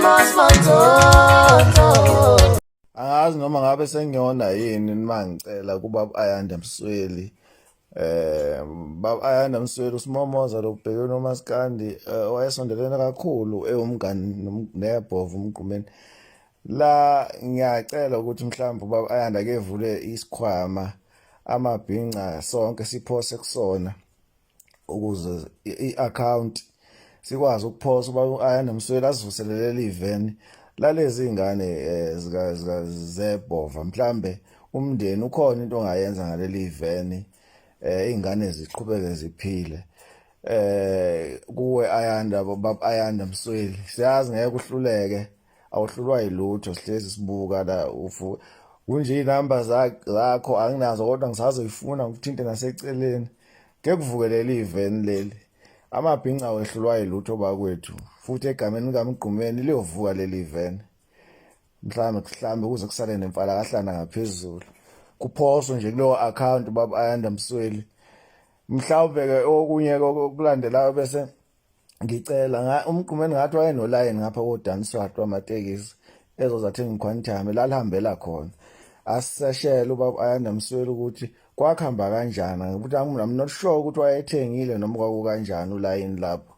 Mos Manzonzo. Angazi noma ngabe sengiyona yini uma ngicela kuba Ayanda Msweli. Baba Ayanda Msweli usimomoza lo bhekene uMaskandi, wayesondelene kakhulu ewumngani nebhova uMgqumeni. La ngiyacela ukuthi mhlawumbe ubaba Ayanda ke vule isikhwama amabhinca sonke siphose kusona ukuze i-account sikwazi ukuphosa uba Ayanda Msweli asivuselelele iveni lalezi ingane zika zika zebhova. Mhlambe umndeni ukhona into ongayenza ngaleli iveni, ingane ziqhubeke ziphile. Kuwe Ayanda, baba Ayanda Msweli, siyazi ngeke uhluleke, awuhlulwa yilutho. Sihlezi sibuka la ufu kunje inamba zakho anginazo kodwa ngisazoyifuna ngikuthinte naseceleni. Ke kuvukelela iveni leli, amabhinca wehlulwa yilutho bakwethu, futhi egameni likaMgqumeni liyovuka leli iveni. Mhlawumbe kuze kusale nemfalakahlana ngaphezulu, kuphoswe nje kuleyo account, baba Ayanda Msweli. Mhlawumbe ke okunye okulandelayo bese ngicela uMgqumeni ngathi wayenolayini ngapha koDanswart wamatekisi ezoza athenga iQuantum lalihambela khona. Asiseshele ubaba Ayanda Msweli ukuthi kwakuhamba kanjani, ukuthi I'm not sure ukuthi wayethengile noma kwakukanjani ulayini lapho.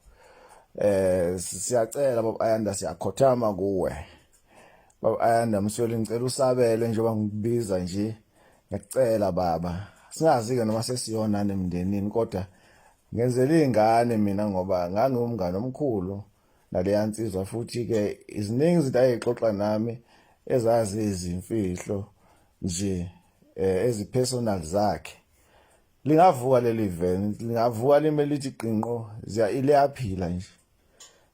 Siyacela baba Ayanda, siyakhothama kuwe baba Ayanda Msweli, ngicela usabele njengoba ngikubiza nje. Ngiyacela baba, singazi ke noma sesiyona emndenini, kodwa ngenzela izingane mina ngoba ngangiwumngane omkhulu naleya nsizwa, futhi ke iziningi izinto ayixoxa nami ezazi izimfihlo nje ezipersonal zakhe. Lingavuka leli veni, lingavuka lime lithi qinqo, ziya liyaphila nje.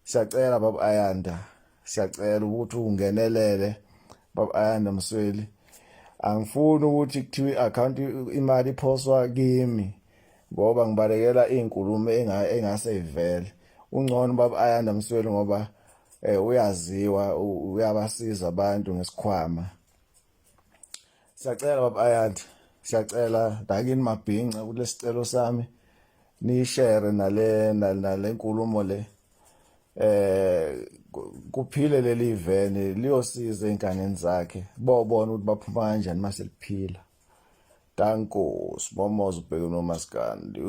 Siyacela baba Ayanda, siyacela ukuthi ungenelele baba Ayanda Msweli. Angifuni ukuthi kuthiwe i-account imali iphoswa kimi ngoba ngibalekela izinkulumo engase ivele. Ungcono baba Ayanda Msweli ngoba uyaziwa, uyabasiza abantu ngesikhwama. Siyacela baba Ayanda, siyacela lakini mabhinca kulesicelo sami, nishare nale nkulumo le, kuphile leli veni, liyosiza einganeni zakhe, bobona ukuthi baphuma kanjani mase liphila. Danko, simomoza ubheke nomaskandi.